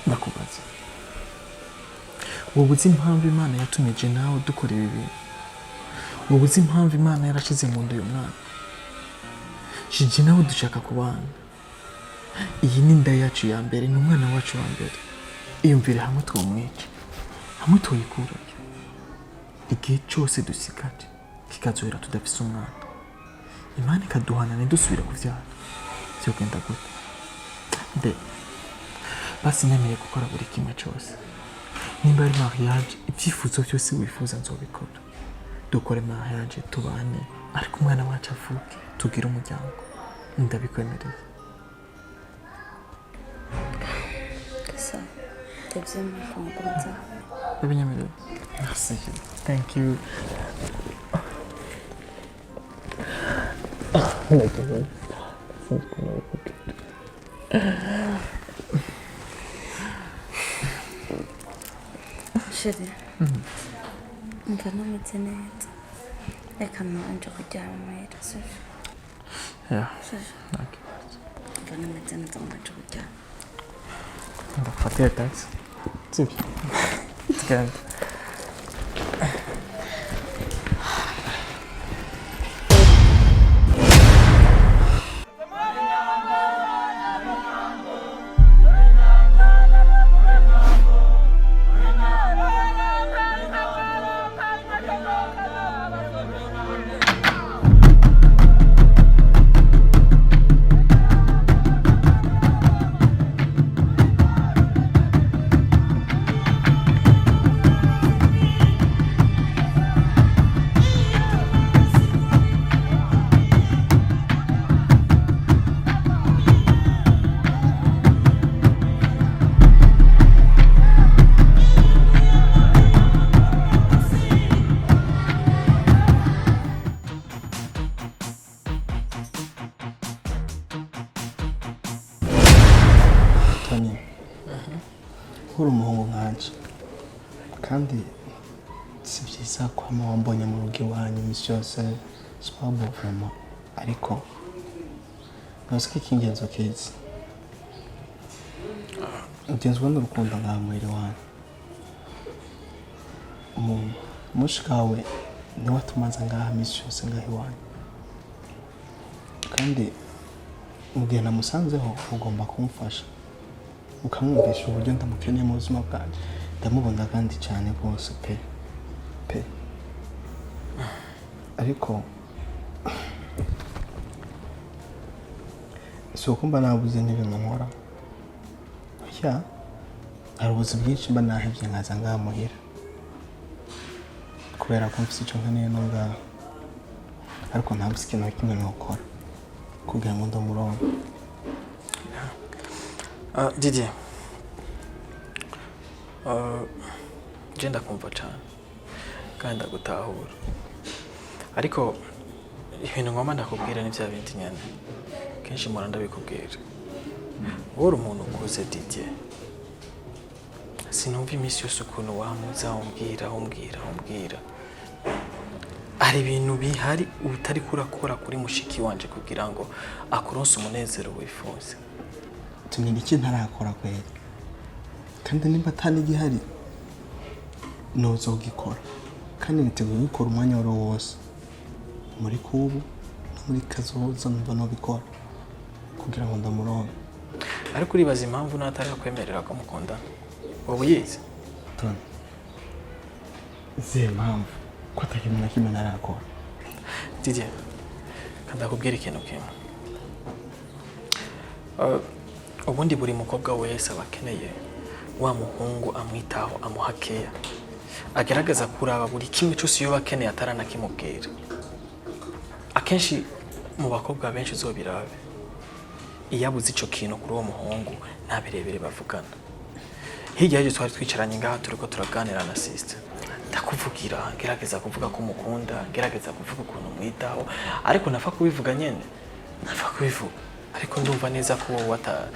Ndakubaza, wowe uzi impamvu Imana yatumije nawe dukora ibi bintu? Wowe uzi impamvu Imana yarashize mu nda uyu mwana? Jiji nawe dushaka kubana. Iyi ni inda yacu ya mbere, ni umwana wacu wa mbere. Iyumvire hamwe twamwica, hamwe tuyikurayo, igihe cyose dusigaje kikazohera tudafise umwana, Imana ikaduhana ntidusubire kuvyara, vyogenda gute? Mbe basi nemeye gukora buri kimwe cyose, nimba ari mariage, ibyifuzo byose wifuza nzobikora, dukore mariage tubane, ariko umwana wacu avuke, tugire umuryango, ndabikwemereye. Gusa ndabyemeye kumukunza. Ndabinyemereye. Merci, thank you. Chérie, mva ntameze neza, reka nanje kuryama muhira, sivyo? Yeah. Sivyo? Nta kibazo. Mva ntameze neza, ngo nje kuryama. Ndagufatira taxi, sibyo? Tugende. Tony, uri umuhungu nkanje, kandi si byiza kwama wambonye mu rugo iwanyu iminsi yose, swabo vraiment, ariko ntuzi ko icy'ingenzi ukizi, ugenzwa n'urukundo ngaha muhira iwanyu. Mushikawe niwe atumaza ngaha iminsi yose ngaha iwanyu, kandi mu gihe namusanzeho ugomba kumufasha, ukamwumvisha uburyo ndamukeneye mu buzima bwanjye. Ndamubona kandi cyane rwose pe pe, ariko si uko mba nabuze n'ibintu nkora. Oya, hari ubuzi bwinshi mba nahevye nkaza ngaha muhira kubera ko mfise ico nkeneye no ngaha, ariko ntabuze ikintu na kimwe nokora kugira ngo ndamuronke. Didier, je ndakumva cyane kandi ndagutahura, ariko ibintu ngomba ndakubwira ni bya bindi nyene kenshi mpora ndabikubwira. Wowe uri umuntu ukuze, Didier, sinumva iminsi yose ukuntu wamuza umbwira umbwira umbwira. Hari ibintu bihari utariko urakora kuri mushiki wanje kugira ngo akuronse umunezero wifuza. Tumenya iki ntarakora kweri, kandi nimba atanigihari nozogikora, kandi niteguye gukora umwanya wari wose, muri kubu no muri kazoza numva nobikora kugira ngo ndamuronke. Ariko uribaza impamvu n'atarakwemerera ko mukundana, wowe uyizi? Tony, izihe mpamvu ko atakintu na kimwe ntarakora? Didier, kandi akubwira ikintu kimwe. Ubundi buri mukobwa wese aba akeneye wa muhungu amwitaho, amuha keya, agerageza kuraba buri kimwe cyose iyo akeneye ataranakimubwira. Akenshi mu bakobwa benshi uzobirabe, iyo abuze ico kintu kuri uwo muhungu nta birebire bavugana. Hirya y'ibyo twari twicaranye ngaha turiko turaganira na sister, ndakuvugira, ngerageza kuvuga ko umukunda, ngerageza kuvuga ukuntu umwitaho, ariko napfa kubivuga nyene, napfa kubivuga, ariko ndumva neza ko wowe ata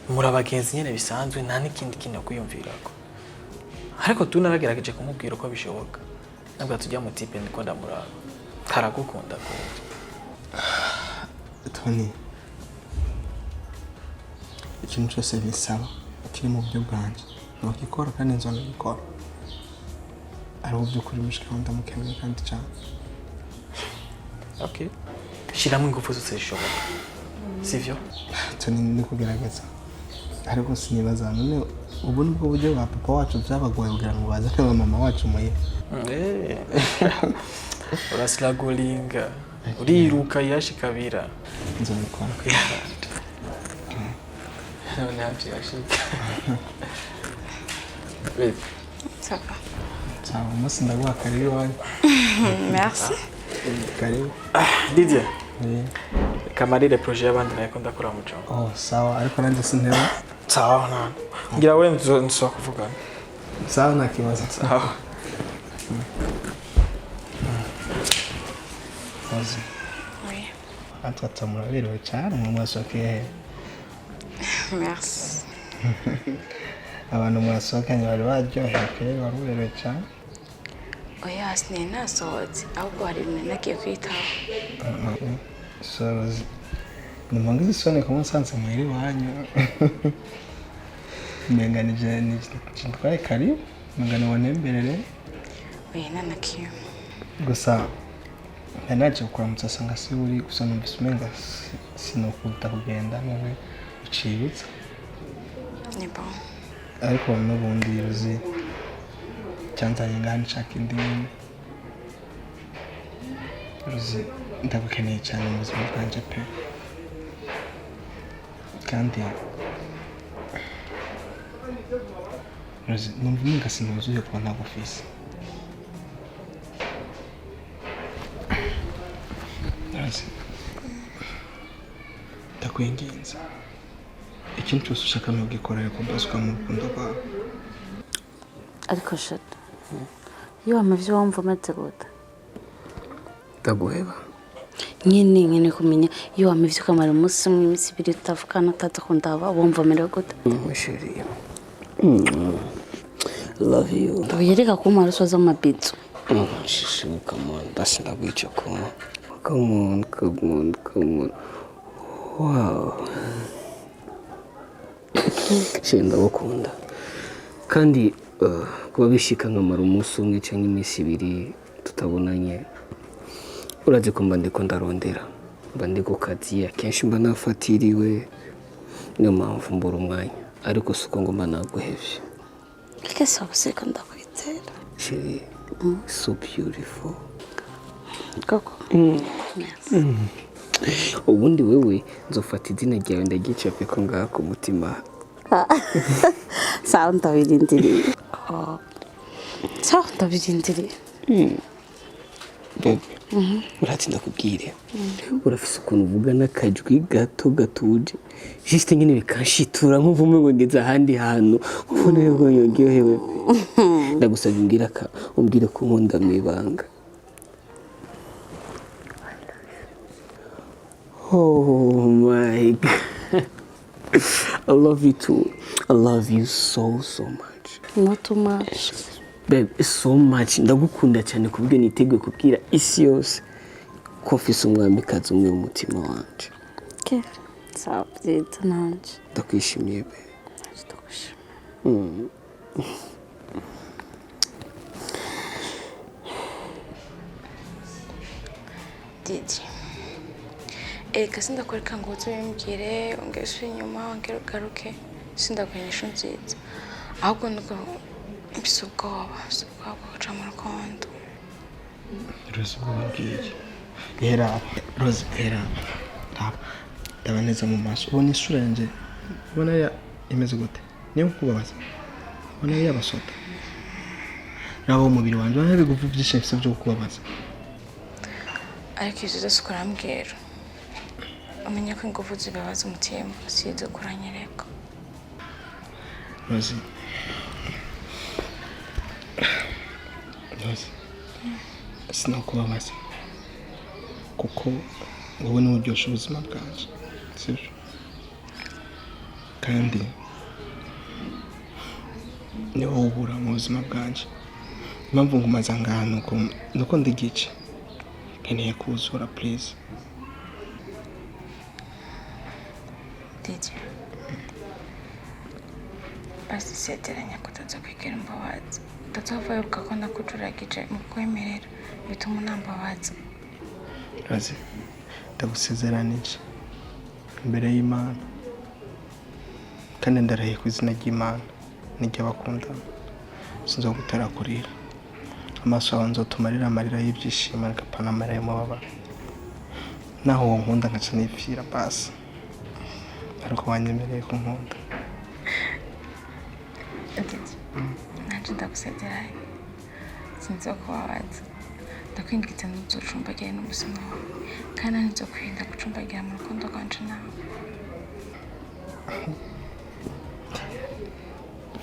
muri abagenzi nyene bisanzwe, nta n'ikindi kintu kwiyumvirako. Ariko tu naragerageje kumubwira uko bishoboka, nabwo tujya mu tipe ndiko ndamuraba karagukunda gose. Tony, ikintu cyose bisaba Kiri mu buryo bwanjye nokikora kandi nzonagikora, ariko by'ukuri mushika ndamukeneye kandi cyane. Okay, shiramo ingufu zose zishoboka, sivyo? Icyo ni kugerageza, ariko sinibaza none ubu ni bwo buryo ba papa wacu byabagoye kugira ngo bazane ba mama wacu muye. Urasiragoringa, uriruka yashikabira. Nzobikora. None hafi yashika. Babe. Ça va? Sawa, umunsi ndaguha karibu iwanyu. Merci. Karibu. Didier. Eh. Kamarire projet y'abandi nayo ko ndakora mu jongo. Oh, sawa, ariko nanjye sinteba. Sawa, nana ngira we nzo kuvugana. Sawa, nta kibazo. Sawa. Ozi. Oui. Atwatsa muraberewe cyane, mwe mwasohokeye he? Merci. Abantu mwasohokanye bari baryohewe kera, wari uberewe cyane. Oya, sinari nasohotse, ahubwo hari ibintu nagiye kwitaho. Sorozi, nimpungize isoni kuba nsanze muhira iwanyu, umenga nije ntwaye karibu, umenga niwanemberere. Oya, nta na kimwe. Gusa nari naje kukuramutsa asanga si uri, gusa numvise umenga sinokuruta kugenda none ucibutsa. Ni bon. Ariko n'ubundi uzi cyanzanye ngaha nshaka indi nyine. Ruzi, ndagukeneye cyane mu buzima bwanjye pe, kandi Ruzi, numva umenga sinuzuye kuba ntagufise. Ruzi, ndakwinginze, ikintu cyose ushaka ntugikora, ariko mbazwa mu rukundo rwawe. Ariko shata, iyo wamuvye wumva umeze gute? Ndaguheba. Nyene kumenya iyo wamuvye ukamara umunsi umwe, iminsi 2 utavugana, utaza kundaba, wumva umerewe gute? Chérie, love you. Yereka kumara usoza amabizu. Shishi, come on, basi ndaguha icyo kunywa. Come on, come on, come on. Wow. Chérie, ndagukunda. Kandi kuba bishika nkamara umunsi umwe cyangwa iminsi 2 tutabonanye, urazi ko mba ndiko ndarondera, mba ndi ku kazi, akenshi mba nafatiriwe, niyo mpamvu mbura umwanya, ariko si uko ngo mba naguhevye. Kese wabuseko ndakwizera. Chérie, so beautiful. Koko. Merci. Ubundi wewe nzofata izina ryawe ndagicape ko ngaha ku mutima. Sawa, ndabirindiriye. Oh. Sawa, ndabirindiriye. Babe, uratinda kubwire. Urafise ukuntu uvuga n'akajwi gato gatuje. Juste nyine bikanshitura nkumva umengo ngeze ahandi hantu. Ubona yuko yoryohewe. Ndagusabye umbwire ko unkunda mw'ibanga. Oh my God. I love you too. I love you so, so much. Not too much. Babe, so much. Ndagukunda cyane ku buryo niteguye kubwira isi yose ko mfise umwamikazi umwe mu mutima wanje. Okay. Sawa, byiza nanje. Ndakwishimiye babe. Ndakwishimiye. Didi. Erega sindakwereka ngo uze ubimbwire, ongera usubire inyuma, ongera ugaruke, sindaguha inyishu nziza. Ahubwo nuko mfise ubwoba, mfise ubwoba bwo kuja mu rukundo. Rose, ubwoba bw'iyi. Hera, Rose, hera. Raba, ndaba neza mu maso. Ubona isura yanje, ubona ya imeze gute? Niyo kukubabaza. Ubona yabasota. Raba umubiri wanje, ubona ibiguvu byinshi mfise byo kukubabaza. Ariko ivyo vyose ukarambwira, umenye ko inguvu zibabaza umutima, si izo kuranyereka. Rose. Rose. Sinakubabaza. Kuko wowe niwe uryoshya ubuzima bwanje, sibyo? Kandi ni wowe ubura mu buzima bwanje. Impamvu ngumaza ngaha nuko ndi igice. Nkeneye kuzura, please. Didi. Basi sezeranya ko utazokwigera umbabaza, utazova wibuka ko nakujuragije mu kwemerera bituma unambabaza. Razi, ndagusezeranije imbere y'Imana, kandi ndarahiye ku izina ry'Imana n'iry'abakundana, sinzogutera kurira. Amaso yawe nzotuma arira amarira y'ibyishimo, agapana amarira y'umubabaro. Naho uwo nkunda nkaca nipfira basi, ariko wanyemereye ko nkunda. Didi, nanje ndagusezeranye sinzokubabaza. Ndakwinginze ntuzocumbagire n'ubuzima wawe, kandi ntizokwirinda gucumbagira mu rukundo rwanje nawe.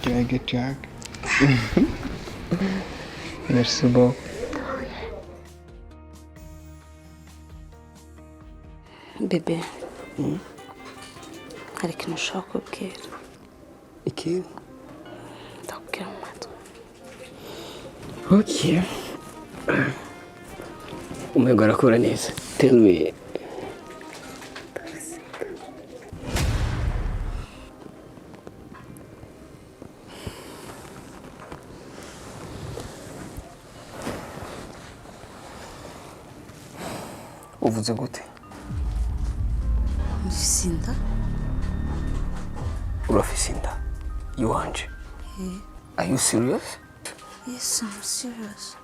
Jack Jack, merci beaucoup. Bébé, hari ikintu ushaka kubwira. Ikintu? Ndakubwira mu matwi. Okay, umwego arakora neza. Tell me. Uvuze gute? Mfise inda. Urafise inda iwanje? Are you serious? Yes, I'm serious.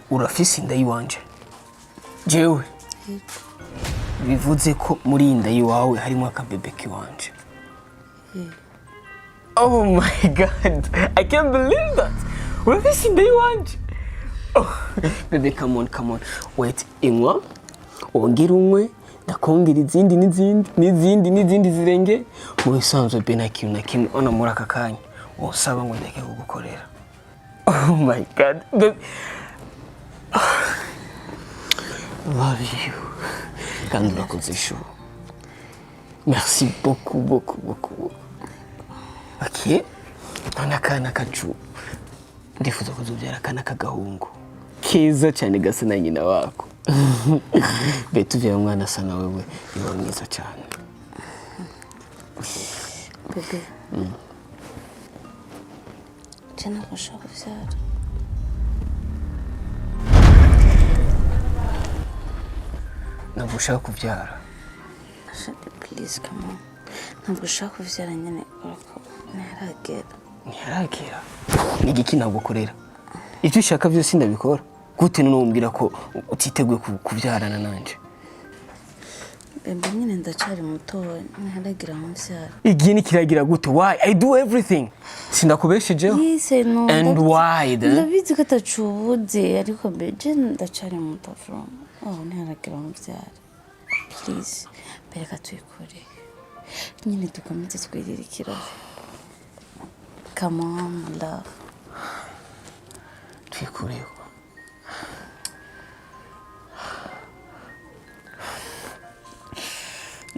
Urafise inda y'iwanje jewe? Bivuze ko muri iyi nda y'iwawe harimo akabebe k'iwanje? Oh my God, I can't believe that. Urafise inda y'iwanje? Oh, bébé, come on, come on, wait. Inywa wongere unywe, ndakongera izindi n'izindi n'izindi n'izindi zirenge. Mu bisanzwe be, nta kintu na kimwe ona muri aka kanya wosaba ngo ndeke kugukorera. Oh my God, babe. Love you. Kandi urakoze chou. Merci beaucoup, beaucoup, beaucoup, beaucoup. Ok. None akana kacu, ndifuza kuzobyara akana k'agahungu keza cyane gasa na nyina wako. Be tuvyara umwana asa na wewe, niba mwiza cyane. Bébé, je ntabwo nshaka kubyara. Ntabwo ushaka kubyara? Shadi, please, come on. Ntabwo ushaka kubyara nyine kubera ko ntiharagera. Ntiharagera? Ni igiki nagukorera? Ibyo ushaka byose ndabikora. Gute none wumvira ko utiteguye kubyarana nanje? Bébé, nyine ndacyari muto, ntiharagira aho mbyara. Igihe nikiragira gute? Why? I do everything, sindakubeshejeho? Yes, I know. And why then? Ndabizi ko atacubuze, ariko beje ndacyari muto from oh, ntiharagira aho mbyara. Please, mbere tuyikore nyine, dukomeze twirire ikirori. Come on, my love. Twikureho.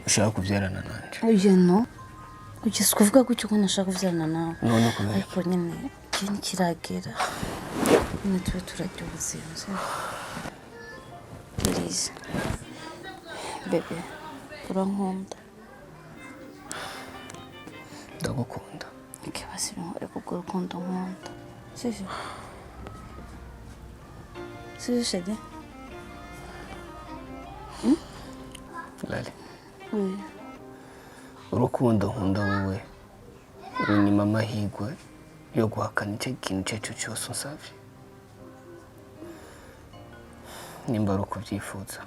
Ushaka kubyarana nanje? Oya, no, ugeze kuvuga gutyo ko ntashaka kubyarana nawe. None kubera? Ariko nyine igihe ntikiragera, nyine tube turarya ubuzima, sibyo? Please, bébé, urankunda? Ndagukunda. Ikibazo nkore kubwo urukundo nkunda, sibyo? Sibyo, chéri? Lali, Oui. urukundo nkunda wowe runyima amahirwe yo guhakana icyo kintu icyo ari cyo cyose unsabye, nimba ari uko ubyifuza.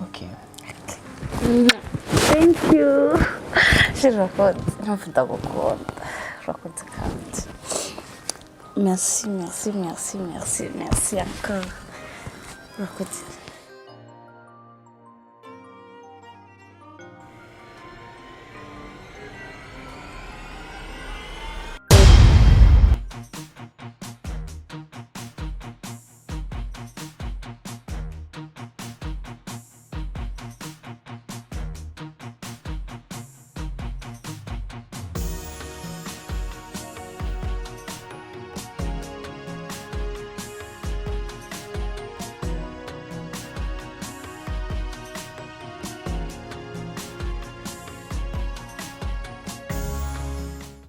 Okay. Thank you, chéri. Urakoze, mpamvu ndagukunda. Urakoze kandi merci, merci, merci, merci, merci encore. Urakoze.